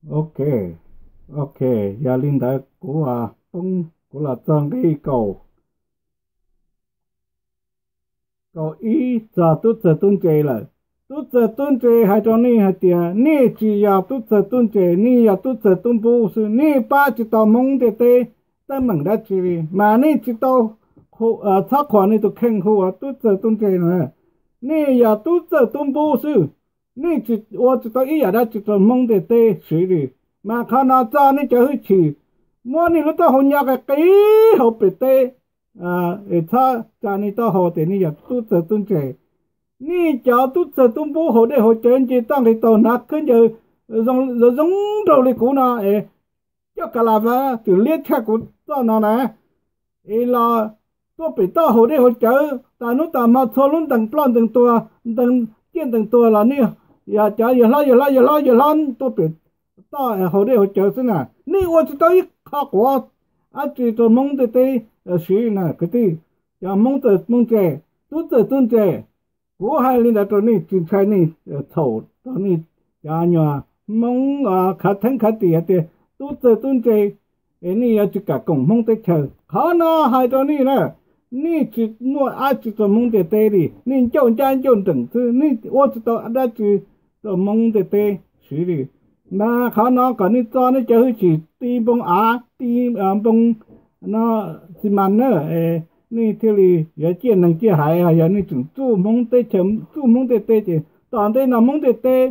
Ok, ok, yog li ntawd kuv poob, kuv los txog nqe kaum, kaum ib txog tub txawg tub ntse lawm. Tub txawg tub ntse hais rau nej hais tias nej tsis yog tub txawg tub ntse, nej yog tub txawg tub npub xwb, nej pab tsis tau Hmoob ntiaj teb teeb meem dab tsi li, mas nej tsis tau txhob qhuas nej tus kheej hu ua tub txawg tub ntse no. Nej yog tub txawg tub npub xwb, nej tsis ua tsis tau ib yam dab tsi rau Hmoob ntiaj teb siv li. Mas qhov no txo nej cov hwj chim, muab nej lub taub hau nyo qis qis hauv pem teb, es txhob tsa nej taub hau tias nej yog tub txawg tub ntse. Nej cov tub txawg tub npub haus dej haus cawv nce toj nqis taug hnav khaub ncaws zoo zoo nraug li kuv no es coj ka la vaj txwm liab tshaj kuv txoj no na, es los tuaj pem toj haus dej haus cawv tas hnub tas hmo txhua lub ntees ploj ntees tuag, ntees ciaj ntees tuag los nej yog cov yawg hlob yawg hlob yawg hlob yawg hlob tuaj pem toj haus dej haus cawv xwb na. Nej ua tsis tau ib qho quav dab tsi rau Hmoob ntiaj teb siv na kwv tij. Cov Hmoob txawg Hmoob ntse, tub txawg tub ntse, kuv hais li ntawd rau nej tsis ntshai nej txhaum rau nej cov nyuag Hmoob khav theeb khav tim hais tias tub txawg tub ntse es nej yuav tsis kam koom Hmoob teb chaws. Qhov no hais rau nej na, nej tsis muaj dab tsi rau Hmoob ntiaj teb li, nej ncauj ncaj ncauj nreem xwb, nej ua tsis tau dab tsi rau Hmoob ntiaj teb siv li. Mas qhov no kom nej txo nej cov hwj chim ti npoo av ti npoo no xi mas na, nej thiaj li yuav ciaj neeg ciaj haiv. Yog nej tseem txuj Hmoob teb chaws txuj Hmoob ntiaj teb ces tom ntej no Hmoob ntiaj teb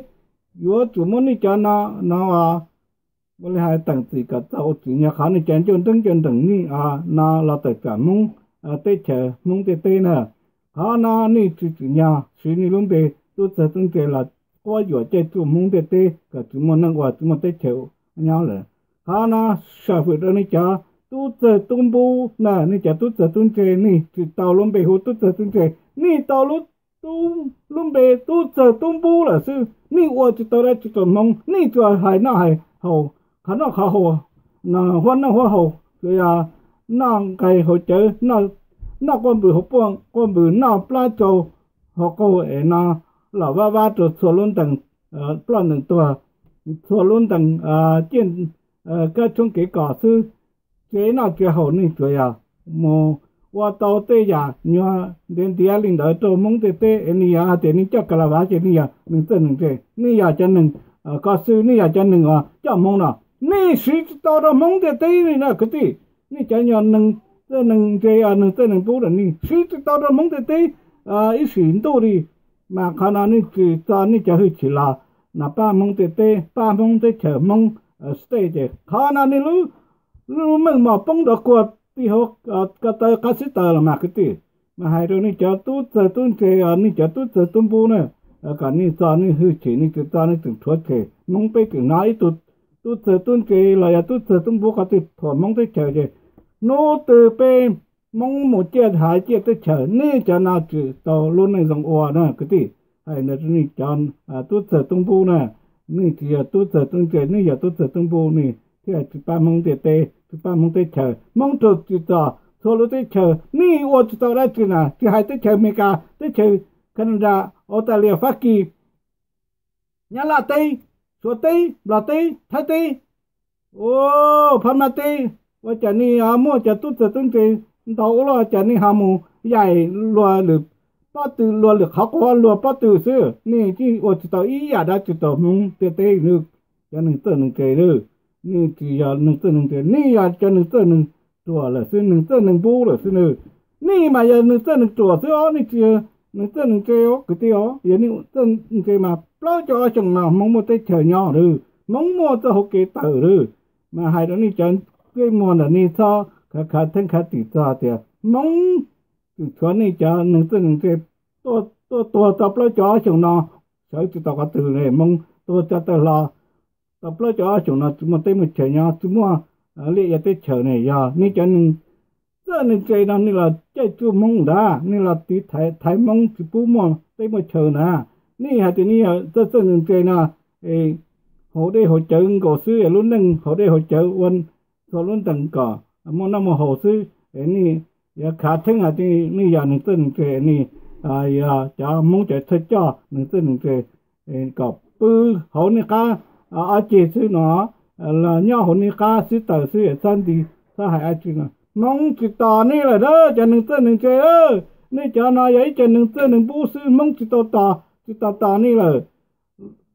yuav tsum muab nej cov no no ua li hais teem txim kom txaus tsim nyog qhov nej cov ncauj nreeb ncauj nreem nej no los tawm tsam Hmoob teb chaws Hmoob ntiaj teb na. Qhov no nej tsis tsim nyog siv nej lub npe tub txawg tub ntse los quab yuam caij txuj Hmoob ntiaj teb kom tsis muaj neeg ua tsis muaj teb chaws nyob lawm. Qhov no sam fwm rau nej cov tub txawg tub npub na, nej cov tub txawg tub ntse nej tsis tau lub npe hu tub txawg tub ntse, nej tau lub lub npe tub txawg tub npub lawm xwb. Nej ua tsis tau dab tsi rau Hmoob, nej tsuas hais noj hais haus, qhov noj qhov haus, huab noj huab haus, tsuas yog noj nqaij haus cawv, noj quaj npws haus quaj npws, noj plab tsau haus qaug es no los vab vab rau txhua lub ntees ploj ntees tuag, txhua lub ntees ciaj kab tshoob kev kos xwb. Tsev noj tsev haus nej tsuas yog mus ua tau tej yam nyuag ntiav ntiav li ntawd rau Hmoob ntiaj teb es nej yog hais tias nej coj ka la vav ces nej yog neeg txawj neeg ntse, nej yog cov neeg koj xwb, nej yog cov neeg uas coj Hmoob no, nej siv tsis tau rau Hmoob ntiaj teb li na kwv tij. Nej cov nyuag neeg txawj neeg ntse, neeg txawj neeg npub lawm nej siv tsis tau rau Hmoob ntiaj teb ib sim ntuj li. Mas qhov no nej tsis txo nej cov hwj chim los no pab Hmoob ntiaj teb, pab Hmoob teb chaws Hmoob state ces qhov no nej lub meej mom poob dov kuag ti hauv ko taw qab xib taws los mas kwv tij. Mas hais rau nej cov tub txawg tub ntse, nej cov tub txawg tub npub na, kom nej txo nej hwj chim, nej tsis txo nej tseem rhuav tshem Hmoob. Peb tseem hnov ib tug tub txawg tub ntse los yog tub txawg tub npub qhov twg thuam Hmoob teb chaws ces hnub twg peb Hmoob mus ciaj hav ciaj teb chaws, nej cov no tsis tau lub neej zoo ua na kwv tij. Hais ntawd rau nej cov tub txawg tub npub na, nej tsis yog tub txawg tub ntse, nej yog tub txawg tub npub, nej thiaj tsis pab Hmoob ntiaj teb, tsis pab Hmoob teb chaws. Hmoob raug tsim txom txhua lub teb chaws, nej ua tsis tau dab tsi na, tsis hais teb chaws Amelikas, teb chaws Canada, Australia, Fab Kis, Nyab Laj teb, Suav teb, Nplog teb, Thaib teb, Phab Mab teb, ua cas nej muaj cov tub txawg tub ntse ntau ua luaj, cas nej ho mus yaim luag lwm pob tw, luag lwm qhov quav luag pob tw xwb, nej yeej ua tsis tau ib yam dab tsi rau Hmoob ntiaj teb. Cov neeg txawj neeg ntse, nej tsis yog neeg txawj neeg ntse, nej yog cov neeg txawj neeg ruam lawm xwb, neeg txawj neeg npub lawm xwb na. Nej mas yog neeg txawj neeg ruam xwb os, nej tsis yog neeg txawj neeg ntse os kwv tij os. Yog nej txawj ntse mas plaub caug ob xyoos no Hmoob muaj teb chaws nyob lawm, Hmoob muaj txoj hauv kev tawm lawm. Mas hais rau nej cov ntsej muag ntawm nej txhob khav khav theeb khav tim txog tias Hmoob tseem tshuav nej cov neeg txawj neeg ntse tuaj tuag tau plaub caug ob xyoos no, sawv tsis tau qhov twg li. Hmoob tuag tsa tawg hlo tau plaub caug ob xyoos no tsis muaj teb muaj chaws nyob, tsis muaj liaj ia teb chaws ne. Yog nej cov neeg txawj neeg ntse no nej los caij tsuj Hmoob ntag, nej los tiv thaiv Hmoob tsis pub muaj teb muaj chaw ntag. Nej hais tias nej yog txawj txawj neeg ntse no, haus dej haus cawv nkaus xwb, lub neej haus dej haus cawv ua txhua lub ntees kom muaj noj muaj haus xwb. Nej yuav khav theeb hais tias nej yog neeg txawj neeg ntse, nej yog cov Hmoob cov thawj coj neeg txawj neeg ntse, kom pw hauv nej qab ob ceg xwb no, los nyob hauv nej qab xib taws xwb, txhob nti, txhob hais dab tsi no. Hmoob tsis tos nej lawm na, cov neeg txawj neeg ntse. Nej cov no yog ib cov neeg txawj neeg pub xwb, Hmoob tsis tau tos, tsis tau tos nej lawm.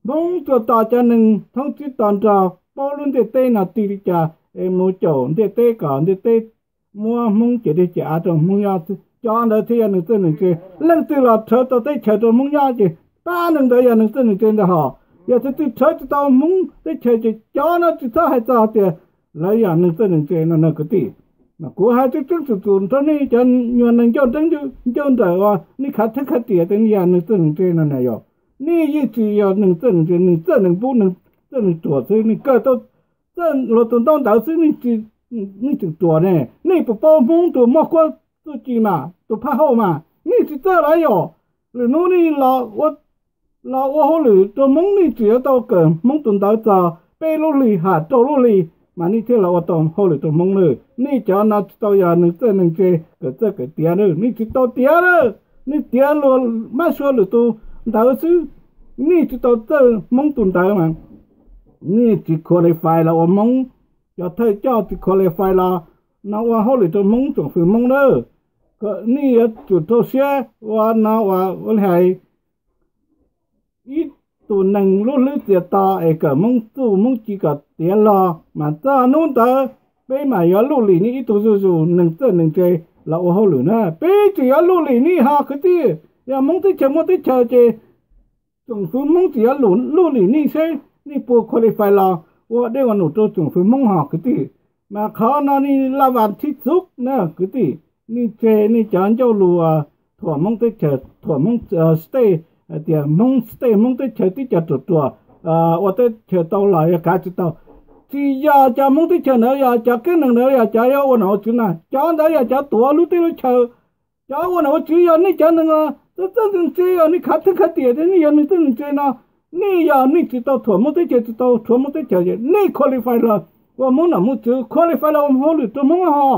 Hmoob tsuas tos cov neeg thoob tsib tos nrog paub lub ntiaj teb no tig li cas es mus caum ntiaj teb kom ntiaj teb muab Hmoob ces dej ces av rau Hmoob nyob xwb, cov ntawd thiaj yog neeg txawj neeg ntse. Leej twg los rhawv tau teb chaws rau Hmoob nyob ces pab neeg ntawd yog neeg txawj neeg ntse ntag hos. Yog tus twg rhawv tsis tau Hmoob teb chaws ces cov no tsis txhob hais txog tias lawv yog neeg txawj neeg ntse no na kwv tij. Mas kuv hais tseeb tseeb txum txum rau nej cov nyuag neeg ncauj nreeb ncauj nrawm uas nej khav theeb khav riam tias nej yog neeg txawj neeg ntse no na yog, nej yeej tsis yog neeg txawj neeg ntse, neeg txawj neeg pub, neeg txawj neeg ruam xwb. Nej kawg tau luag tus ntaub ntawv xwb, nej tseem ruam ne. Nej puas paub Hmoob tus muaj kuab txuj ci mas, tus phaj hauj mas? Nej tsis txawj los yog. Lwm hnub nej los ua hauj lwm rau Hmoob, nej tseem yuav tau kawm Hmoob tus ntawv txog peb lub hlis ham rau lub hlis mas nej thiaj los ua tau hauj lwm rau Hmoob na. Nej cov no tsis tau yog neeg txawj neeg ntse kawm txawj kawm tiav na, nej tsis tau tiav na. Nej tiav luag mab sua lwm tus ntawv xwb, nej tsis tau txawj Hmoob tus ntawv mas nej tsis qualify los ua Hmoob. Cov thawj coj tsis qualify los no ua hauj lwm rau Hmoob tsoom fwv Hmoob na. Nej yuav tsum rau siab ua no ua li hais ib tus neeg lub hlwb txias to es kawm Hmoob txuj Hmoob ci kom tiav log mas txog hnub ntawd peb mam yuav luj lim nej ib tug zuj zus neeg txawj neeg ntse los ua hauj lwm na. Peb tseem yuav luj lim nej ho kwv tij. Yog Hmoob teb chaws muaj teb chaws ces tsoom fwv Hmoob tseem yuav luj lim nej seb nej puas qualify los ua dej ua num rau tsoom fwv Hmoob ho kwv tij. Mas qhov no nej laj vas thib txuv na kwv tij. Nej tseg nej cov ncauj lus thuam Hmoob teb chaws, thuam Hmoob state, hais tias Hmoob state Hmoob teb chaws tib co ruam ruam ua teb chaws tau los yog kav tsis tau. Tsis yog cov Hmoob teb chaws ntawd yog cov keeb neeg ntawd yog cov yuav ua nom ua tswv na, cov ntawd yog cov tuav lub teb lub chaw. Cov ua nom ua tswv yog nej cov neeg txawj txawj ntse, yog nej khav theeb khav riam, nej yog neeg txawj ntse no, nej yog nej tsis tau thuam Hmoob teb chaws, tsis tau rhuav Hmoob teb chaws, nej qualify los ua Hmoob nom Hmoob tswv, qualify los ua hauj lwm rau Hmoob ho.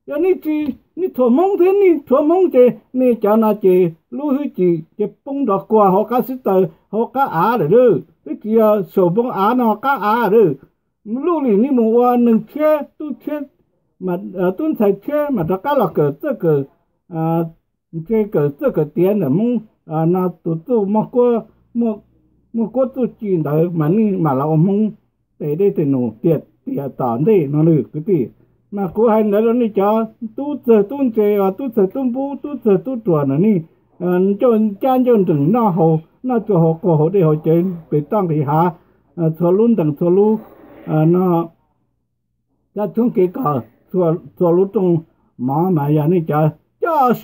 Yog nej tsis, nej thuam Hmoob thiab nej rhuav Hmoob ces nej cov no ces lub hwj chim ces poob nrov kuag hauv qab xib taws hauv qab av lawm. Twb tsis yog saum npoo av no, qab av lawm. Luj lim nej mus ua neeg tshiab tub tshiab, tub ntxhais tshiab mas rov qab los kawm txawj kawm ntse, kawm txawj kawm tiav ntawm Hmoob no tus txuj muaj kuab txuj ci ntawd mas nej mam los ua Hmoob tes dej tes num tiam tiam tom ntej no lawm kwv tij. Mas kuv hais ntawd rau nej cov tub txawg tub ntse, tub txawg tub npub, tub txawg tub ruam na, nej ncaj ncauj nreem noj haus, noj tsau haus qaug haus dej haus cawv pem toj nqis hav, txhua lub ntees txhua lub no, cov tshoob kev kos, txhua lub rooj mov mas yog nej cov coj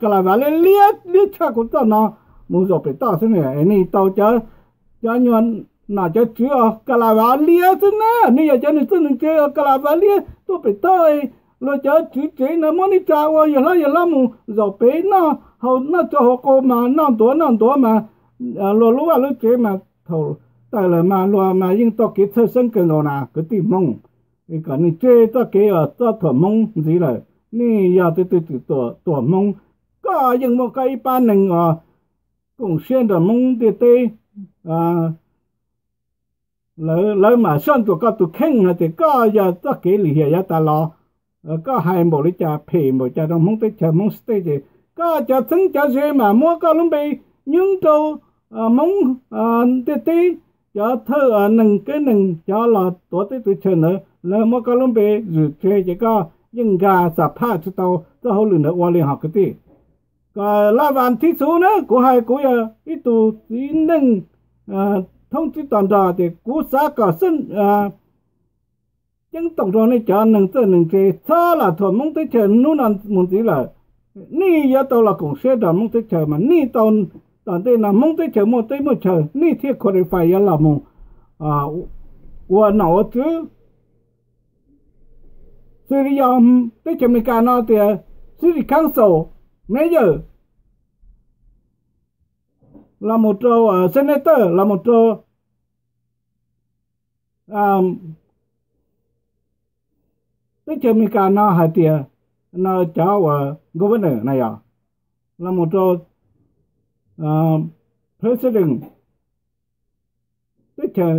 ka la vas liab liab tshaj kuv txoj no mus zaum pem toj xwb ne. Nej tau cov, cov nyuag nom cov tswv ka la vas liab xwb na, nej yog cov neeg txawj neeg ntse ka la vas liab tuaj pem toj, luag cov tswv tsev na muab nej tsa ua yawg hlob yawg hlob mus zaum pem noj haus, noj tsau haus qaug mas noj ntuav noj ntuav mas luag lub vaj lub tsev mas thaum tawm lawm mas luag mas yeej tau kev txhawj xeeb kawg nkaus na kwv tij Hmoob. Kom nej tseg txoj kev uas txob thuam Hmoob ntxiv lawm. Nej yog tus twg twg tuam Hmoob, koj yeej muaj koj ib pab neeg uas koom siab nrog Hmoob ntiaj teb, lawv mam soj ntsuam koj tus kheej hais tias koj yog txoj kev lim hiam yav tas los, koj hais npaum li cas phem npaum cas rau Hmoob teb chaws Hmoob state ces koj cov txheeb cov ze mas muab koj lub npe nyob rau Hmoob ntiaj teb, cov thawj neeg keeb neeg cov los tuav teb tuav chaw ntawd lawv muab koj lub npe zwm tseg ces koj yeej nkag xam phaj tsis tau txoj hauj lwm ntawd ua li hos kwv tij. Kom laj vas thib xub na, kuv hais kuv yog ib tug txiv neej thoob tsib tos nrog tias kuv xav kom xeeb ceeb toom rau nej cov neeg txawj neeg ntse txhob lam thuam Hmoob teb chaws hnub no mus ntxiv lawm. Nej yuav tau los koom siab nrog Hmoob teb chaws mas nej tau tom ntej no Hmoob teb chaws muaj teb muaj chaw nej thiaj qualify yuav los mus ua nom ua tswv. Xws li yog teb chaws Amelikas no tias city council mayor, los mus rau senator, los mus rau teb chaws Amelikas no hais tias no cov uas governor na yog, los mus rau president, teb chaws,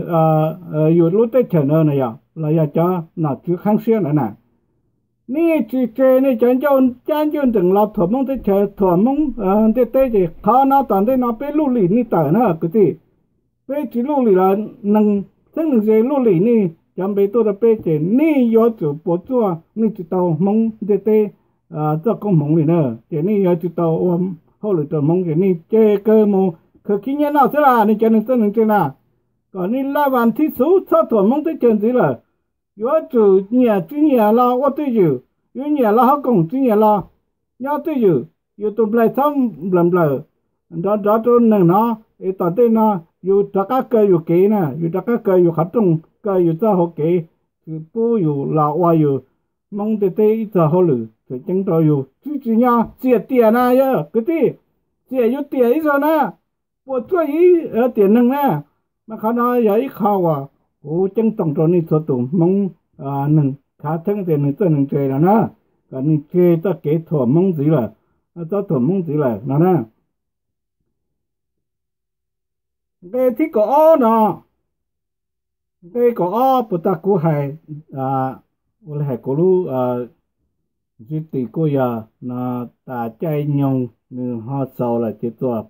yus lub teb chaws ntawd na yog los yog cov nom tswv qhab siab ntawd na, nej tsis tseg nej cov ncauj ncaj ncauj nrees los thuam Hmoob teb chaws, thuam Hmoob ntiaj teb ces qhov no tom ntej no peb luj lim nej tawm na kwv tij. Peb tsis luj lim los neeg txheeb neeg ze luj lim nej cov npe tuaj rau peb ces nej yuav tsum puas tsuaj nej tsis tau Hmoob ntiaj teb txoj koob hmoov li na. Ces nej yuav tsis tau ua hauj lwm rau Hmoob ces nej tseg kawg mus khwv khib nyiaj noj xwb las nej cov neeg txheeb neeg ze na. Kom nej laj vas thib xub txhob thuam Hmoob teb chaws ntxiv lawm. Yuav tsum nyiam tsis nyiam los ua twj ywm, yuav nyiam los hauv koom tsis nyiam los nyob twj ywm, yus tus nplaig txhob nplawm nplawm nrov nrov rau neeg hnov es tom ntej no yus rov qab kaw yus kev na, yus rov qab kaw yus qhov rooj, kaw yus txoj hau kev, tsis pub yus los ua yus Hmoob ntiaj teb ib txoj hauj lwm tseem ceeb rau yus. Tsis tsim nyog txiam tiam na yog kwv tij, txiam yus tiam ib zaug na, puas tsuaj yus ib tiam neeg na. Mas qhov no yog ib qho uas kuv ceeb toom rau nej txhua tus Hmoob, neeg khav theeb tias neeg txawj neeg ntse no na, kom nej tseg txoj kev thuam Hmoob ntxiv lawm, txhob thuam Hmoob ntxiv lawm no na. Nqe thib kaum ob no, nqe kaum ob puas tag kuv hais, ua li hais kuv lub ntsib tis kuj yog no, tas caij nyoog nws ho xaus lawm ces txuas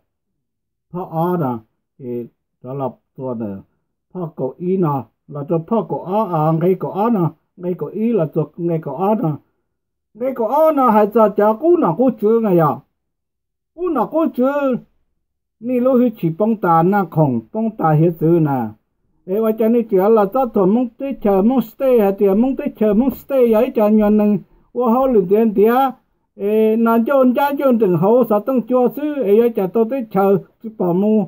phoj ob no, ces rov los txuas ntawm phoj kaum ib no los rau phoj kaum ob, nqe kaum ob no, nqe kaum ib los txuas nqe kaum ob no. Nqe kaum ob no hais txog cov qub nom qub tswv no yog, qub nom qub tswv, nej lub hwj chim poob tas, naj khoom poob tas hiav txwv na. Es ua cas nej tseem los txob thuam Hmoob teb chaws Hmoob state hais tias Hmoob teb chaws Hmoob state yog ib co nyuag neeg ua hauj lwm ntiav ntiav, es no ncauj ncab ncauj nrees hauv xov tooj cua xwb es yuav cas tau teb chaws, tsis pom mus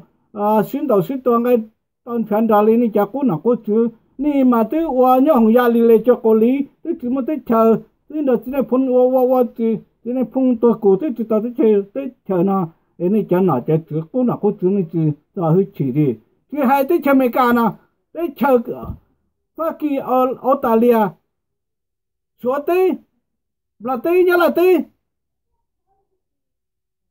sib ntaus sib tua nqaij tau ntshav nrog li nej cov qub nom qub tswv. Nej mas twb ua nyob hoos ya li le cuag Kaus Lim, twb tsis muaj teb chaws, twb nrog txiv Nais Phoo ua ua ua, txiv Nais Phoo tuag kuv twb tsis tau teb chaws, teb chaws no. Es nej cov nom cov tswv qub nom qub tswv nej tsis txo hwj chim li. Tsis hais teb chaws Amelikas no, teb chaws Fab Kis, Australia, Suav teb, Nplog teb, Nyab Laj teb,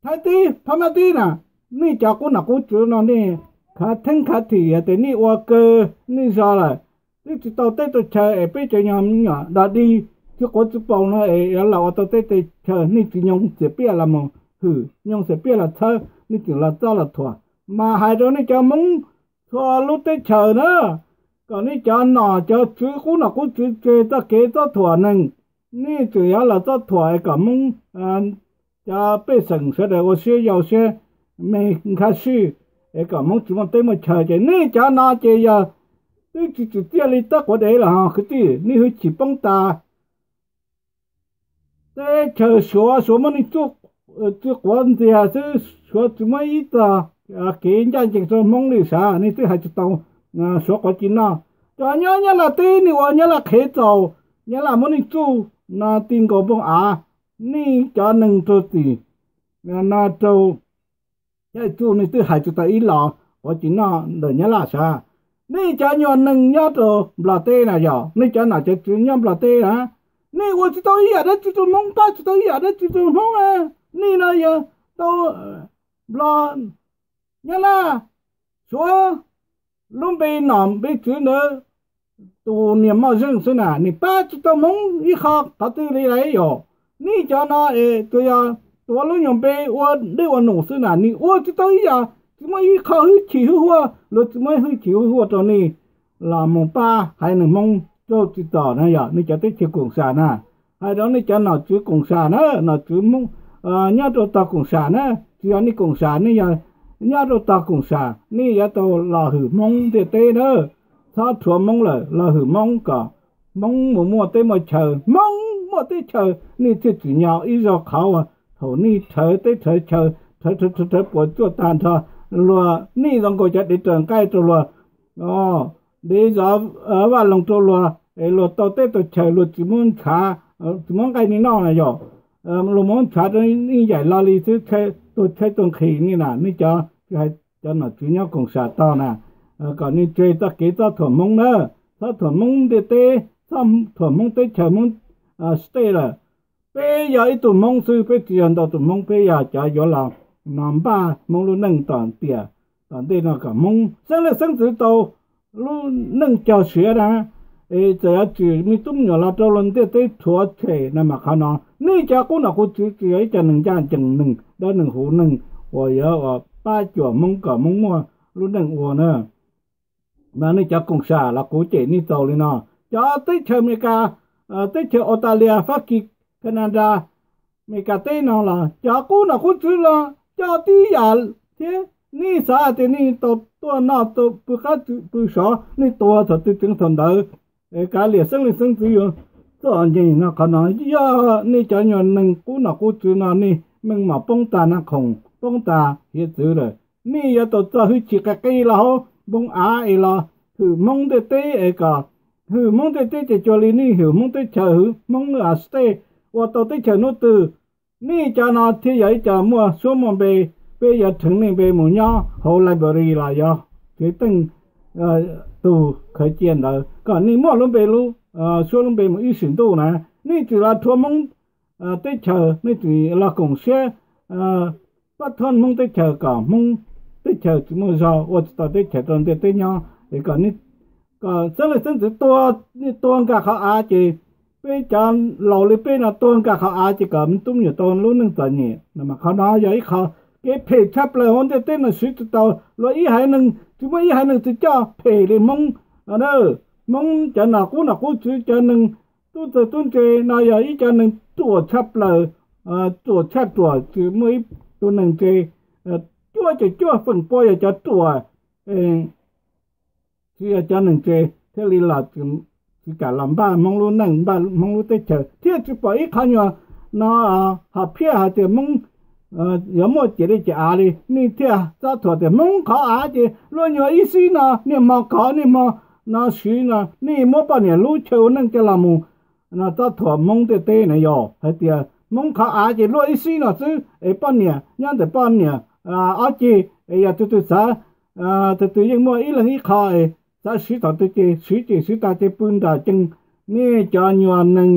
Thaib teb, Phab Mab teb na, nej cov qub nom qub tswv no nej khav theeb khav thim hais tias nej ua kawg nej zog lawm, twb tsis tau teb tau chaw es peb cov nyuag me nyuam dog dig tsis quav tsis paus no es yuav los ua tau teb tau chaw, nej tsis nyoo xiam piaj los mus hwm, nyoo xiam piaj los txhawb, nej tseem los txob los thuam. Mas hais rau nej cov Hmoob txhua lub teb chaws na, kom nej cov nom cov tswv qub nom qub tswv tseg txoj kev txob thuam neeg. Nej tseem yuav los txob thuam es kom Hmoob cov pej xeem sawv daws ua siab yau siab me nkhav sij, es kom Hmoob tsis muaj teb muaj chaw. Ces nej cov no ces yog twb tsis tsim txiaj li tab quav dev lawm ho kwv tij, nej hwj chim poob tas. Teb chaws Suav, Suav muab nej tsuj quav ntxiag xwb, Suav tsis muab ib txog kev ncaj ncees rau Hmoob li sav, nej twb hais tsis tau Suav quav ci noj. Cov nyob Nyab Laj teb nej ua Nyab Laj qhev txaus, Nyab Laj muab nej tsuj no ti nkaus npoo av, nej cov neeg raug txim no raug caij tsuj nej twb hais tsis tau ib los quav ci noj ntawm Nyab Laj sav. Nej cov nyuag neeg nyob rau Nplog teb na, yog nej cov nom cov tswv nyob Nplog teb na, nej ua tsis tau ib yam dab tsi rau Hmoob, pab tsis tau ib yam dab tsi rau Hmoob na. Nej no yog tau Nplog, Nyab Laj, Suav, lub npe nom npe tswv ntawd tus niam moj zeej xwb na, nej pab tsis tau Hmoob ib qho qhov twg li lauj. Yog nej cov no es tsuas yog tuav lub nyuag npe ua dej ua num xwb na, nej ua tsis tau ib yam, tsis muaj ib qho hwj chim hwj huaj, luag tsis muaj hwj chim hwj huaj rau nej los mus pab haiv neeg Hmoob raug tsim txom na, yog nej cov teb chaws koom sam na. Hais rau nej cov nom tswv koom sam na, nom tswv Hmoob nyob rau tog koom sam na, tsis yog nej koom sam, nej yog nyob rau tog koom sam, nej yuav tau los hwm Hmoob ntiaj teb na. Txhob rhuav Hmoob lawm, los hwm Hmoob kom Hmoob mus muaj teb muaj chaw, Hmoob muaj teb chaw, nej thiaj tsim nyog ib zaug qhov uas thaum nej rhawv teb rhawv chaw, rhawv rhawv rhawv puas tsuaj tag nrho, luag nej zoo nkaus cov dev raws nqaij rau luag, dev zov vaj loog rau luag, es luag tau teb tau chaw luag tsis muab ntshav, tsis muab nqaij nej noj na, yog luag muab ntshav rau nej yaim lo li xwb, tuag tshaib tuag nqhis nej na, nej cov tsis hais cov nom tswv nyob koom sam tog na, kom nej tseg txoj kev txob thuam Hmoob na, txob thuam Hmoob ntiaj teb, txob thuam Hmoob teb chaws Hmoob state lawm. Peb yog ib tug Hmoob xwb, peb tsis yog ntau tus Hmoob, peb yog cov yuav los no npaj Hmoob lub neej tom tiam tom ntej no kom Hmoob xeeb leej xeeb ntxwv tau lub neej cog siav na, es txawm yuav tsim me tub me nyuam los rau luag ntiaj teb rhuav tshem na mas qhov no nej cov qub nom qub txwv tsis yog ib co neeg ncaj ncees, neeg dawb neeg huv, neeg uas yuav pab cuam Hmoob kom Hmoob muaj lub neej ua na. Mas nej cov koom sam los kuv cem nej txaus li no. Cov teb chaws Amelikas, teb chaws Australia, Fab Kis, Canada, Amelikas teb no los cov qub nom qub txwv los coj tib yam thiab. Nej xav hais tias nej tau tuaj noj pw qab pw sov, nej tuag thaum twg tseev thaum ntawd, kav liam xeeb leej xeeb ntxwv yuav txom nyem no. Qhov no yog nej cov nyuag neeg qub nom qub txwv no nej meej mom poob tag na, khoom poob tag hiav txwv lawm. Nej yuav tau txo hwj chim qis qis los hauv npoo av es los hwm Hmoob ntiaj teb es kom hwm Hmoob ntiaj teb ces cuag li nej hwm Hmoob teb chaws, hwm Hmoob state, ua tau teb chaws hnub twg nej cov no thiaj yog ib co muaj suab muaj npe. Peb yuav rheev nej npe mus nyob hauv library los yog kev teej tug khaws cia ntawd kom nej muaj lub npe, lub suab lub npe mus ib sim ntuj na. Nej tsis los rhuav Hmoob teb chaws, nej tsis los koom siab pab thob Hmoob teb chaws kom Hmoob teb chaws tsis muaj zog ua tsis tau teb chaws rau ntiaj teb nyob es kom xeeb leej xeeb ntxwv tuag nkag qhov av ces peb cov laus li peb no tuag nkag qhov av ces kom me tub me nyuam tau lub neej txom nyem no. Mas qhov no yog ib qho kev phem tshaj plaws hauv ntiaj teb no siv tsis tau. Luag ib haiv neeg tsis muaj ib haiv neeg twg coj phem li Hmoob. Hmoob cov nom qub nom qub txwv, cov neeg tub txawg tub ntse no yog ib cov neeg ruam tshaj plaws, ruam tshaj ruam, tsis muaj ib tug neeg ntse. Cuaj caum cuaj feem pua yog cov ruam, tsis yog cov neeg ntse thiaj li los tsis kam los npaj Hmoob lub neej, npaj Hmoob lub teb chaws thiaj tsis pom ib qhov nyuag no hom phiaj hais tias Hmoob yuav muaj ciam dej ciam av li. Nej thiaj txob thuam tias Hmoob qhov av ces luag nyuag ib xib no niaj hmo khov niaj hmo no siv no, nej muab poj niam hlub chaw ua neej coj los mus no txob thuam Hmoob ntiaj teb na. Yog hais tias Hmoob qhov av ces luag ib xib no xwb es poj niam nyob ntawm poj niam ob ceg es yog tus twg xav, tus twg yeej muaj ib leeg ib qho es xav siv thaum twg ces siv ces siv tas ces pw nram cees. Nej cov nyuag neeg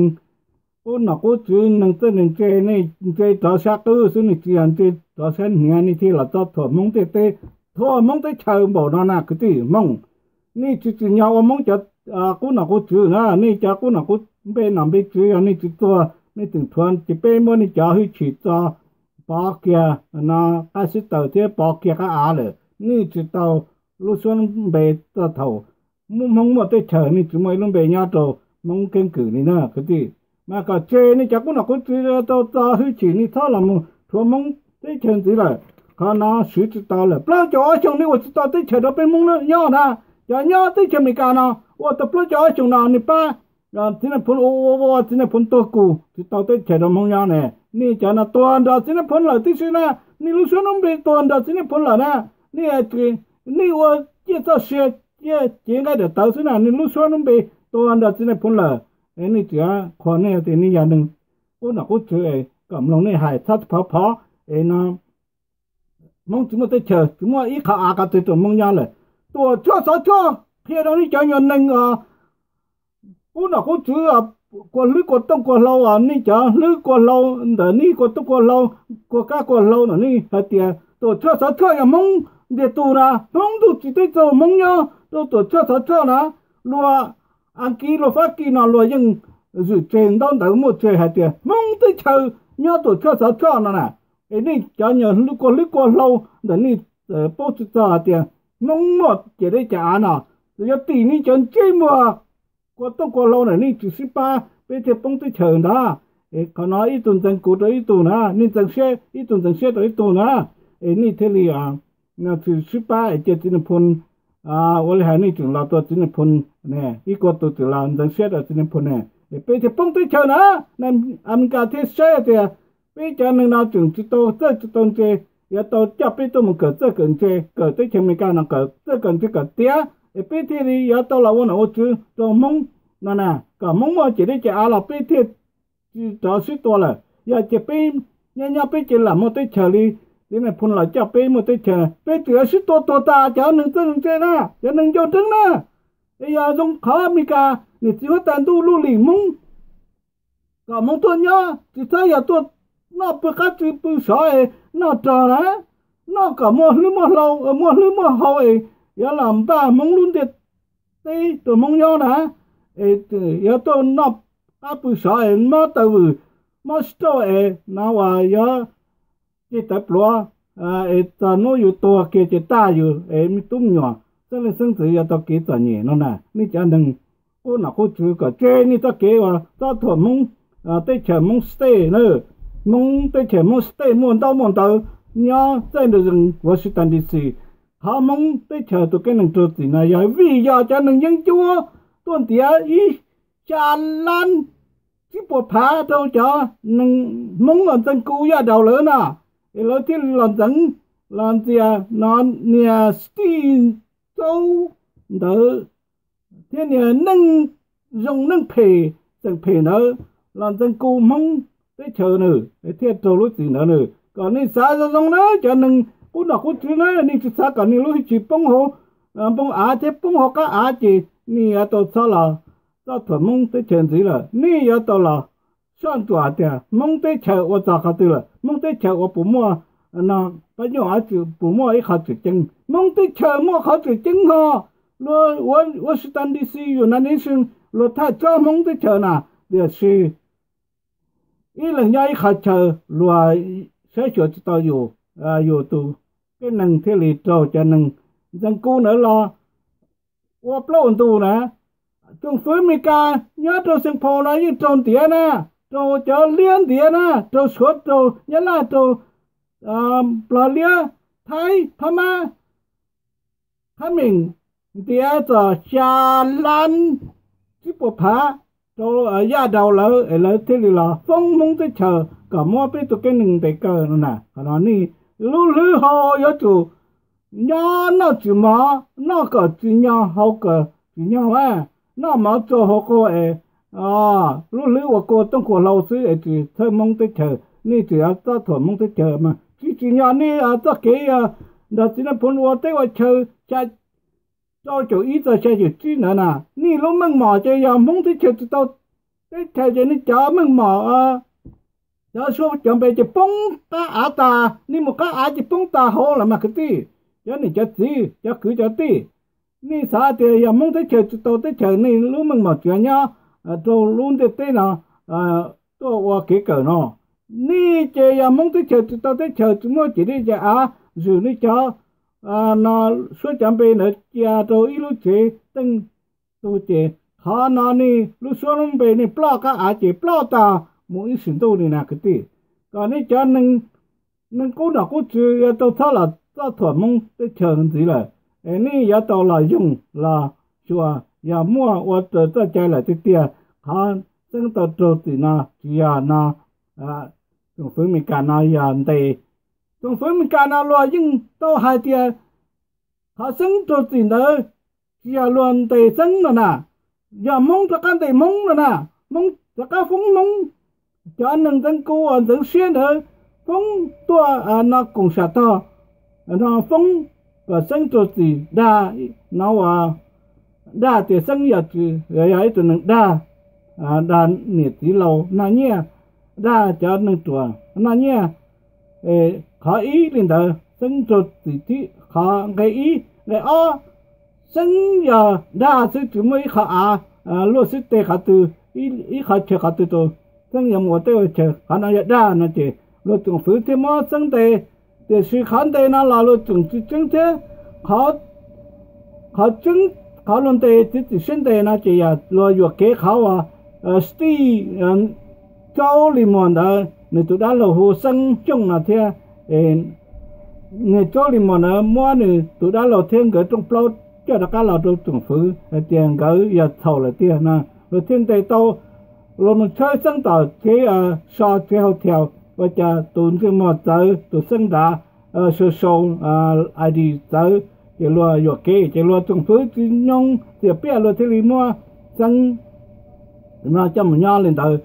qub nom qub txwv, neeg txawj neeg ntse, nej ntse rov sab qwb xwb, nej tsis yog ntse rov sab hniav, nej thiaj los txob thuam Hmoob ntiaj teb, thuam Hmoob teb chaws npaum no na kwv tij Hmoob. Nej tsis tsim nyog ua Hmoob cov qub nom qub txwv na. Nej cov qub nom qub, npe nom npe tswv yog nej tsis tuag nej tseem rhuav ces peb muab nej cov hwj chim txo pov kiag no qab xib taws thiab pov kiag qab av lawm. Nej tsis tau lub suab npe txog thaum Hmoob muaj teb chaws, nej tsis muaj ib lub npe nyob rau Hmoob keeb kwm li na kwv tij. Mas kom tseg nej cov qub nom qub txwv tau txo hwj chim, nej txhob los mus rhuav Hmoob teb chaws ntxiv lawm. Qhov no siv tsis tau lawm. Plaub caug ob xyoos nej ua tsis tau teb chaws rau peb Hmoob nyob na. Cov nyob teb chaws Amelikas no ua tau plaub caug ob xyoos no nej pab txiv Nais Phoo ua ua ua txiv Nais Phoo tuag kuj tsis tau teb chaws rau Hmoob nyob ne. Nej cov no tuag nrog txiv Nais Phoo lawm tib si na. Nej lub suab lub npe tuag nrog txiv Nais Phoo lawm na. Nej, nej ua ciaj txoj sia, ciaj cev nqaij daim tawv xwb na, nej lub suab lub npe tuag nrog txiv Nais Phoo lawm. Nej tsis qhuas nej tias nej yog neeg qub nom qub txwv es kom mloog nej hais txhob phov phov es no Hmoob tsis muaj teb chaws, tsis muaj ib qho av qab txwv rau Hmoob nyob lawm. Tuam tshuaj xov tshuaj qhia rau nej cov nyuag neeg os, qub nom qub txwv, kua hlwb kua tooj kua hlau os, nej cov hlwb kua hlau ntawm nej, kua tooj kua hlau, kua kab kua hlau ntawm nej hais tias tuam tshuaj xov tshuaj yog Hmoob ntiag tug na, Hmoob ntuj tsis teb txaug Hmoob nyob rau tuam tshuaj xov tshuaj na. Luag Askiv luag Fab Kis no luag yeej zwm tseg ntaub ntawv muaj tseg hais tias Hmoob teb chaws nyob tuam tshuaj xov tshuaj no na. Es nej cov nyuag kua hlwb kua hlau ntawm nej paub tsis txog hais tias Hmoob muaj ciam dej ciam av no, yuav tim nej cov ntsej muag kua tooj kua hlau ntawm nej tsis sib pab peb thiaj poob teb chaws ntag. Es qhov no ib tug ntxeev kuv rau ib tug na, nej ntxeev siab, ib tug ntxeev siab rau ib tug na. Es nej thiaj li tsis sib pab es cia txiv Nais Phoo ua li hais, nej tseem los tua txiv Nais Phoo ne, ib kuab tus tseem los ntxeev siab rau txiv Nais Phoo ne, es peb thiaj poob teb chaws na. Amelikas thiaj saib tias peb cov neeg no tseem tsis tau txawj tsis tau ntse, yuav tau coj peb tuaj mus kawm txawj kawm ntse, kawm teb chaws Amelikas no kawm txawj kawm ntse kawm tiav, es peb thiaj li yuav tau los ua nom ua tswv rau Hmoob no na, kom Hmoob muaj ciam dej ciam av los peb thiaj tsis rov sib tua lawm. Yog ces peb nyob nyob peb ces lam muaj teb chaws li txiv Nais Phoo los coj peb muaj teb chaws, peb tseem yuav sib tua tuag tas cov neeg txawj neeg ntse na, cov neeg ncau nreeb na. Es yog zoo qhov Amelikas niam txiv huab tais ntuj luj lim Hmoob kom Hmoob tuaj nyob, tsis txhob yog tuaj noj pw qab tsi pw sov es noj rog na, noj kom muaj hlwb muaj hlau, muaj hlwb muaj hau es yuav los npaj Hmoob lub ntiaj teb rau Hmoob nyob na, es yuav tuaj noj qab pw sov es mob taw vwm, mob stroke es no uas yog ceg tawv pluav, es txog hnub yus tuag kiag ces tag yus es me tub me nyuam xeeb leej xeeb ntxwv yuav tau kev txom nyem no na. Nej cov neeg qub nom qub tswv kom tseg nej txoj kev uas txob thuam Hmoob teb chaws, Hmoob state na. Hmoob teb chaws, Hmoob state muaj ntaub muaj ntawv nyob txawj nrog zoo Washington D C. Qhov Hmoob teb chaws tus keeb neeg raug txim no yog vim yog cov neeg yeeb ncuab tuaj ntiav ib xya lab tsib puas phav rau cov neeg Hmoob los ntxeeg ku yaj daus lawm na, es lawv thiaj los ntxeev, los ntxias no niag Steve Txaub ntawd thiab niag neej zoo neej phem txeem phem ntawd los ntxeev ku Hmoob teb chaws na, thiaj raug lub txim ntawd na. Kom nej xav zoo zoo na cov neeg qub nom qub tswv na, nej tsis xav kom nej lub hwj chim poob hauv npoo av thiab poob hauv qab av ces nej yuav tau txhob los txob thuam Hmoob teb chaws ntxiv lawm. Nej yuav tau los soj ntsuam tias Hmoob teb chaws ua txog qhov twg lawm, Hmoob teb chaws ua puas muaj no, pab nyuj av puas muaj ib qho tseem ceeb. Hmoob teb chaws muaj qhov tseem ceeb ho, luag ua Washington D C, United Nations luag thaj tsob Hmoob teb chaws na, tiam sis ib leeg nyob ib qho chaw luag saib xyuas tsis tau yus, yus tus keeb neeg thiaj li raug cov neeg ntxeev ku ntawd los ua plaub ua ntug na. Tsoom fwv Amelikas nyob rau Xeev Phaus no yeej raug ntiav na, raug cov liab ntiav na, raug Suav, raug Nyab Laj, raug Nplog, liab Thaib, Phab Mab, Phab Meem, ntiav txog xya lab tsib puas phav rau yaj daus lawm es lawv thiaj li los foob Hmoob teb chaws kom muab peb tus keeb neeg ntes kaw no na. Qhov no nej lub hlwb hau yuav tsum nyob noj tsis mov, noj kom tsis nyo, haus kom tsis nyo a, noj mov tsau hauv quag es lub hlwb ua kua tooj kua hlau xwb es tsis txhawb Hmoob teb chaws. Nej tsis yuav txob thuam Hmoob teb chaws mas tsis tsim nyog nej txoj kev nrog txiv Naj Phoov ua teb ua chaw xya rau caum ib txog xya caum tsib ntawd na. Nej lub meej mom ces yog Hmoob teb chaws tsis tau teb chaws ces nej cov meej mom, cov suab cov npe ces poob qab av tas, nej mus qab av ces poob tas hauv lawm mas kwv tij, cov niam cov txiv, cov kwv cov tij. Nej xav tias yog Hmoob teb chaws tsis tau teb chaws nej lub meej mom tsis nyob rau lub ntiaj teb no tuaj ua kev kawm no. Nej ces yog Hmoob teb chaws tsis tau teb chaws tsis muaj ces nej cov av zwm nej cov no suab cov npe ntawd cia rau ib lub tsev teej tug ces qhov no nej lub suab lub npe nej ploj qab av ces ploj tag mus ib sim ntuj li na kwv tij. Kom nej cov neeg qub nom qub tswv yuav tau txhob los txob thuam Hmoob teb chaws ntxiv lawm, es nej yuav tau los yoog los xyuas yog muaj ua raws txoj cai lawm tiag tiag. Qhov Xeeb tau raug txim no tsis yog no, tsoom fwv Amelikas no yog ntes, tsoom fwv Amelikas no luag yeej tau hais tias qhov Xeeb raug txim ntawd tsis yog luag ntes Xeeb no na, yog Hmoob rov qab ntes Hmoob no na, Hmoob rov qab foob Hmoob. Cov neeg ntxeev ku uas ntxeev siab ntawd foob tuaj no koom sam tog no foob kom Xeeb raug txim dag no uas dag tias Xeeb yog, yog ib tug neeg dag, dag niam txiv laus noj nyiaj, dag cov neeg ruam noj nyiaj. Qhov ib li ntawd Xeeb raug txim tib qhov nqe ib. Nqe ob, Xeeb yog dag xwb tsis muaj ib qho av luaj xib teg qhov twg, ib qhov chaw qhov twg rau Xeeb yuav mus ua teb ua chaw, qhov no yog dag no ces luag tsoom fwv thiaj muab Xeeb ntes. Tiam sis qhov ntes no los luag tseem tsis tseeb thiab. Qhov tseeb, qhov luag ntes txiv txim siab ntes no ces yog luag yuam kev qhov uas Steve Tsaub Lis Muas ntawd nws tus dab laug hu Xeeb Xyooj no thiab. Niag Tsaub Lis Muas ntawd muab nws tus dab laug thiab nkawd rooj plaub coj rov qab los rau tsoom fwv hais tias nkawd yog txhaum lawm tiag no, luag thiaj ntes tau. Luag mus tshawb Xeeb tom tsev so tsev hau thiaus ua cas tus ntsej muag txawv, tus Xeeb nrad sau sau I D txawv, ces luag yuam kev ces luag tsoom fwv tsis nyoo txiam piaj luag thiaj li muab Xeeb no coj mus nyob li ntawd.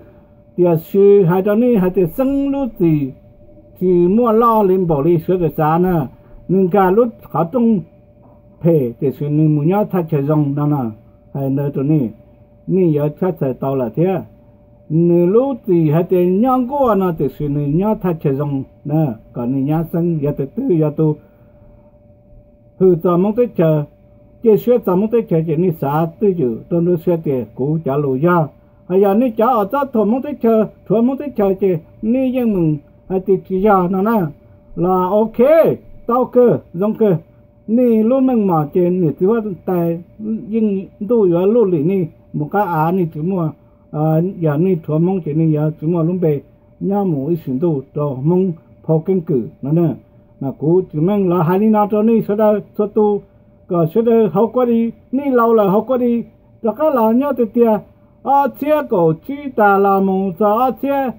Tiam sis hais rau nej hais tias Xeeb lub txim tsis muaj loj li npaum li sawv daws xav na. Nws nkag lub qhov rooj phem tiam sis nws mus nyob thaj chaw zoo no na. Hais ntawd rau nej, nej yuav tshab txhais tau lawm thiab. Nws lub txim hais tias nyob nkuaj no tiam sis nws nyob thaj chaw zoo na. Kom nej nyab Xeeb yog tus twg yog tus hwm txog Hmoob teb chaws, cia siab txog Hmoob teb chaws ces nej xav twj ywm rau nruab siab tias kuv cov lus yog. Hos yog nej cov uas txob thuam Hmoob teb chaws, rhuav Hmoob teb chaws ces nej yeej meem hais tias tsis yog no na. Los ok, tau kawg, zoo kawg. Nej lub meej mom ces niam txiv huab tais yeej ntuj yuav luj lim nej mus qab av, nej tsis muaj, yog nej rhuav Hmoob ces nej yuav tsis muaj lub npe nyob mus ib sim ntuj rau Hmoob phau keeb kwm no na. Mas kuv Tsim Meej los hais li no rau nej sawv daws txhua tus, kom sawv daws hauv kuab di, nej laus lawm hauv kuab di, rov qab los nyob tiag tiag. Ob txhiab kaum tsib tas los mus txog ob txhiab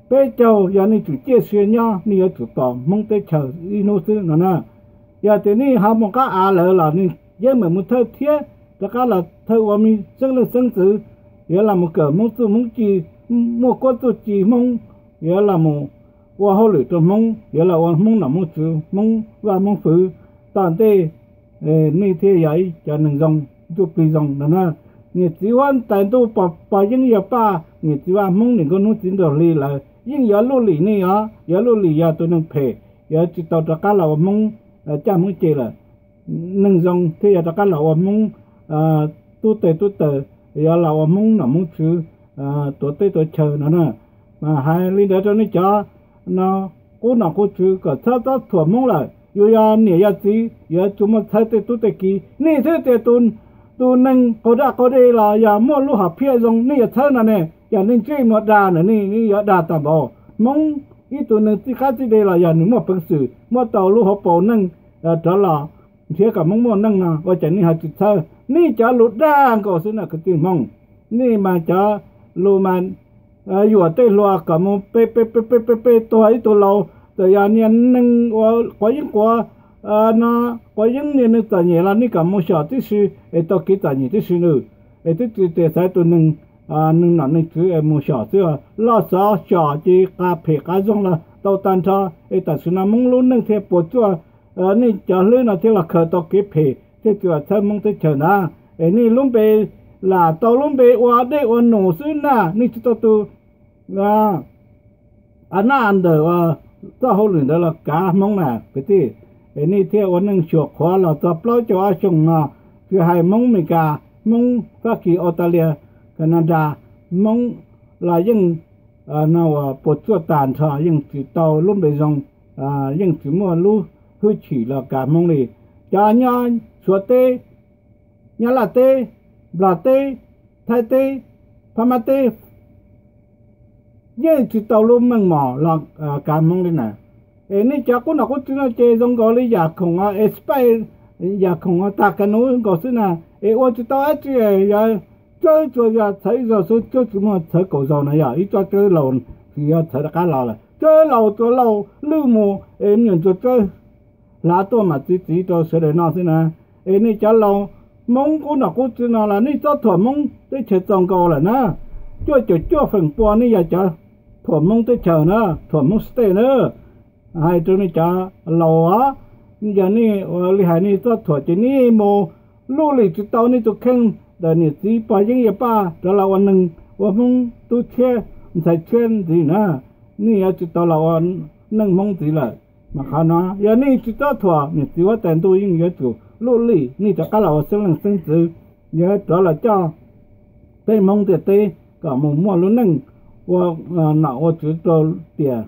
peb caug, yog nej tsum ciaj sia nyob, nej yuav tsum tos Hmoob teb chaws ib hnub xwb no na. Yog tias nej ho mus qab av lawm los nej yeej meem mus thawj thiab rov qab los thawj ua me xeeb leej xeeb ntxwv, yuav los mus kawm Hmoob txuj Hmoob ci, muaj kuab txuj ci Hmoob, yuav los mus ua hauj lwm rau Hmoob, yuav los ua Hmoob nom Hmoob tswv, Hmoob vaj Hmoob fwv, tom ntej nej thiaj yog ib cov neeg zoo, ntsuj plig zoo no na. Niam txiv huab tais ntuj pog yeeb yog paj, niam txiv vaj Hmoob nim nkauj hnub txiv nraug hli lawv yeej yuav luj lim nej os, yuav luj lim yog tus neeg phem, yuav tsis tau rov qab los ua Hmoob caj Hmoob ceg lawm. Neeg zoo thiaj yuav rov qab los ua Hmoob tub tes tub taw, yuav los ua Hmoob nom Hmoob tswv, tuav teb tuav chaw no na. Mas hais li ntawd rau nej cov no qub nom qub tswv kom txhob txob thuam Hmoob lawm. Yus yog niam yog txiv yuav tsum muaj txhawb tej tub tej ki. Nej xwb tias tus neeg qaug daj qaug de los yog muaj lub hom phiaj zoo nej yuav txhawb no ne. Yog nej ntsej muag dag na, nej yuav dag tag npaum. Hmoob ib tug neeg txij qab txij de los yog nws muaj peev xwm muab tau lub hauv paus neej rov los nrhiav kom Hmoob muaj neej no ua cas nej ho tsis txhawb? Nej cov lus dag nkaus xwb na kwv tij Hmoob. Nej mas cov lus mas yuam tej hluas kom mus pe pe pe pe pe tuag ib tug laus, txawm yog niag neeg uas quav yeeb quav no, quav yeeb niag neeg txom nyem los nej kom mus xyom tib si es tau kev txom nyem tib si nws. Es twb tsis tias xaiv tus neeg, neeg nom neeg tswv es mus xyom xwb, loj xov xyom ces qa phem qa zoo los tau tag nrho. Es tam sim no Hmoob lub neej thiaj puas tsuaj, nej cov hlwb no thiaj los khaws tau kev phem thiaj tsis los txhawb Hmoob teb chaws na. Es nej lub npe lam tau lub npe ua dej ua num xwb na, nej tsis tau tus a naj ntawm txoj hauj lwm ntawd los kav Hmoob na kwv tij. Es nej thiaj ua neej xyuam qhuav los txog plaub caug ob xyoos no, tsis hais Hmoob Amelikas, Hmoob Fab Kis, Australia, Canada, Hmoob los yeej no puas tsuaj tag nrho, yeej tsis tau lub npe zoo, yeej tsis muaj lub hwj chim los kav Hmoob li. Cov nyob Suav teb, Nyab Laj teb, Nplog teb, Thaib teb, Phab Mab teb yeej tsis tau lub meej mom los kav Hmoob li na. Es nej cov qub nom qub tswv no ces zoo nkaus li yam khoom, es spaj, yam khoom tag ka nub nkaus xwb na. Es ua tsis tau dab tsi, yog tsawb tsuas yog txhawv ib zaug xwb, tsawb tsis muaj txhawv kaum zaus na, yog ib tsob tsawb laus tsis yog txhawv rov qab los lawm. Tsawb laus tsuas laus lwj mus es me nyuam ntsuag tsawb hlav tuaj mam txi txiv rau sawv daws noj xwb na. Es nej cov laus Hmoob qub nom qub tswv no los nej txob thuam Hmoob teb chaws txaus nkaus lawm na. Cuaj caum cuaj feem pua nej yog cov thuam Hmoob teb chaws na, thuam Hmoob state na. Hais rau nej cov laus os, yog nej ua li hais nej txob thuam ces nej mus luj lim tsis tau nej tus kheej ntawm niam txiv pog yeeb yawg paj rov los ua neeg, ua Hmoob tub tshiab ntxhais tshiab ntxiv na. Nej yuav tsis tau los ua neej Hmoob ntxiv lawm. Mas qhov no yog nej tsis txob thuam, niam txiv huab tais ntuj yeej yuav tsum luj lim nej rov qab los ua xeeb leej xeeb ntxwv, yuav rov los coj peb Hmoob ntiaj teb kom mus muaj lub neej ua nom ua tswv rau tiam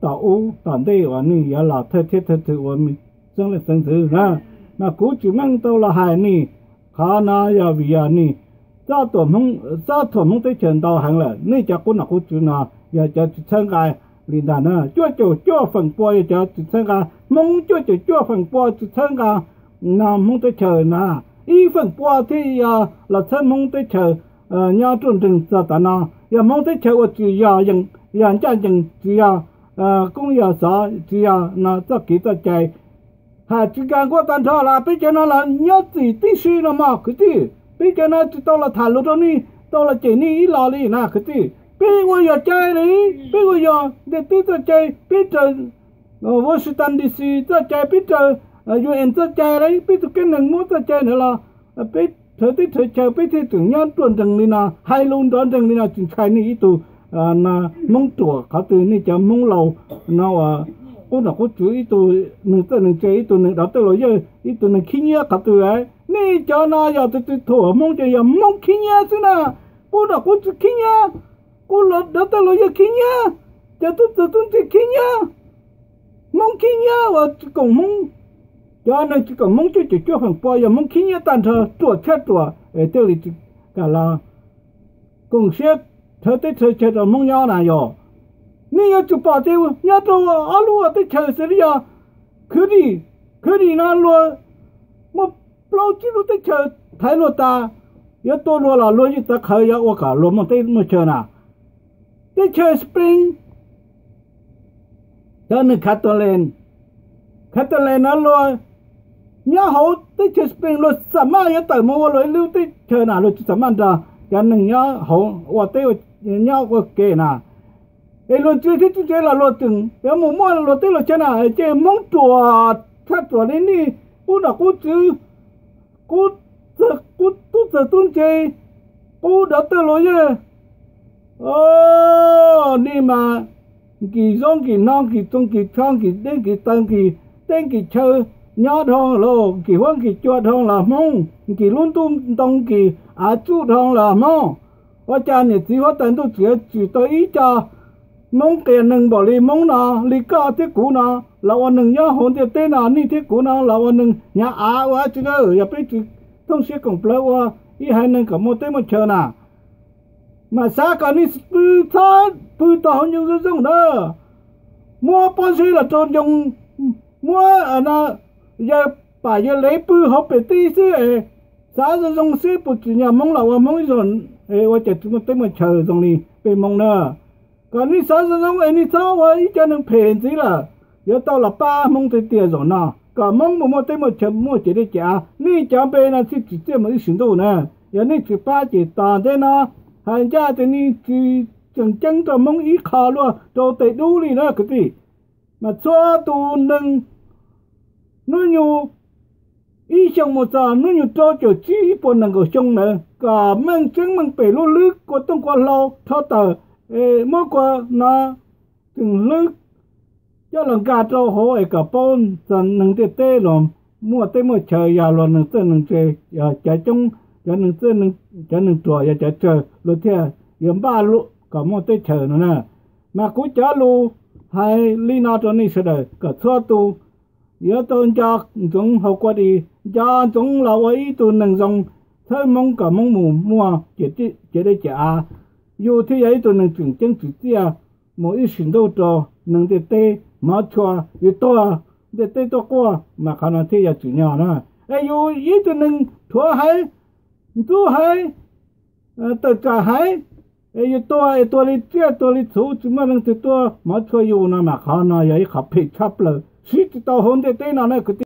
tom ub tom ntej uas nej yuav los thawj thiab thawj txwv ua xeeb leej xeeb ntxwv na. Mas kuv Tsim Meej tau los hais nej, qhov no yog vim yog nej txob thuam Hmoob teb chaws ntau heev lawm. Nej cov qub nom qub tswv no yog cov tsis txhawb nqa li ntag na. Cuaj caum cuaj feem pua yog cov tsis txhawb nqa Hmoob, cuaj caum cuaj feem pua tsis txhawb nqa no Hmoob teb chaws na. Ib feem pua thiaj yog los txhawb Hmoob teb chaws nyob ruaj nreeg txog tav no. Yog Hmoob teb chaws uas tsis yog, yog ncaj ncees, tsis yog koob yog xov, tsis yog no txoj kev txoj cai, hais tsis nkag nkuaj tag nrho los peb cov no los nyob txim tib si no mog kwv tij. Peb cov no tsis tau los tham lus rau nej, tau los cem nej ib los li na kwv tij. Peb ua yog cai li, peb ua yog ntiaj teb txoj cai, peb raws Washington D C txoj cai, peb raws U N txoj cai li, peb tus kab neeg muab txoj cai ntawd los peb rhawv teb rhawv chaw peb thiaj tseem nyob ruaj nreeg li no, hais lus nrov nreeg li no, tsis ntshai nej ib tug Hmoob ruam qhov twg, nej cov Hmoob laus no uas qub nom qub tswv, ib tug neeg txawj neeg ntse, ib tug neeg dov tawj laus yawj, ib tug neeg khib nyiab qhov twg lawm. Nej cov no yog tus twg thuam Hmoob ces yog Hmoob khib nyiab xwb na. Qub nom qub tswv khib nyiab, qub dov tawj luag yawg khib nyiab, cov tub txawg tub ntse khib nyiab, Hmoob khib nyiab uas tsis koom Hmoob. Cov neeg tsis koom Hmoob cuaj caum cuaj feem pua yog Hmoob khib nyiab tag nrho, ruam tshaj ruam es thiaj li tsis kam los koom siab rhawv teb rhawv chaw rau Hmoob nyob na yog. Nej yuav tsum pom tias nyob rau ob lub teb chaws xws li yog Khwv Dim, Khwv Dim no luag muaj plaub tsib lub teb chaws thaiv luag tas, yuav tua luag los luag yeej txav qhawv yuav ua kom luag muaj teb muaj chaw na. Teb chaws Spain, cov neeg Catalan, Catalan no luag nyob hauv teb chaws Spain, luag xam maj yuav tawm mus ua luag ib lub teb chaws na, luag tsis xam maj nrog cov neeg nyob hauv ua teb, nyob ua ke na. Es luag ntse thiab tsis ntse los luag tseem yuav mus muaj luag teb luag chaw na, ces Hmoob ruam tshaj ruam li nej qub nom qub tswv, qub tub txawg tub ntse, qub dov tawj luag yawg. Nej mas nkim zaub nkim no nkim txoos nkim tsho nkim dej nkim taws nkim teb nkim chaw nyob dhau los, nkim huab nkim cua dhau los Hmoob, nkim lub ntuj ntoo nkim av tsuj dhau los Hmoob. Ua cas niam txiv huab tais ntuj txiav tsis tau ib co Hmoob qias neeg npaum li Hmoob no, li koj thiab kuv no los ua neeg nyob hauv ntiaj teb no, nej thiab kuv no los ua neeg hnyav av ua dab tsi na, yog peb tsis thooj siab koom plawv ua ib haiv neeg kom muaj teb muaj chaw na. Mas xav kom nej pw txhob pw tau hauv ncoo zoo zoo na. Muab pob zeb los rau ncoo, muab yawg pam yawg lev pw hauv pem teb xwb es xav zoo zoo xwb, puas tsim nyog Hmoob los ua Hmoob ib zaug, ua cas tsis muaj teb muaj chaw zoo li peb Hmoob na. Kom nej xav zoo zoo es nej txhob ua ib co neeg phem ntxiv lawm, yuav tau los pab Hmoob tiag tiag zaum no, kom Hmoob mus muaj teb muaj chaw muaj ciam dej ciam av. Nej cov npe no thiaj tsim txiaj mus ib sim ntuj na. Yog nej tsis pab ces tos ntej no hais ncaj tias nej tsis tseem ceeb rau Hmoob ib qho luaj rau tes dub li na kwv tij. Mas txhua tus neeg hnub nyoog ib xyoos mus txog hnub nyoog rau caum tsib ib puas nees nkaum xyoo ntawd kom meej tseeb meej pem lub hlwb kua tooj kua hlau rho tawm, muab kua no tseem hlwb coj los nkag rau hauv es kom paub txog neeg ntiaj teb los muaj teb muaj chaw yog luag neeg txawj neeg ntse, yog cov coob, cov neeg txawj, cov neeg ruam yog cov tsawg luag thiaj yuav npaj kom muaj teb chaws no na. Mas kuv cov lus hais li no rau nej sawv daws kom txhua tus yuav tau nco ntsoov hauv kua dis, nco ntsoov los ua ib tug neeg zoo, txhawb Hmoob kom Hmoob mus muaj ciam dej ciam av. Yus thiaj yog ib tug neeg tseem ceeb tsim txiaj mus ib sim ntuj rau neeg ntiaj teb hmov tshua, yus tuag ntiaj teb tuaj quaj mas qhov no thiaj yog tsim nyog na. Es yus ib tug neeg rhuav haiv, ntxub haiv, tawm tsam haiv, es yus tuag es tuag li tsiaj tuag li txhuv tsis muaj leej twg tuaj hmov tshua yus no mas qhov no yog ib qho phem tshaj plaws siv tsis tau hauv ntiaj teb no na kwv tij.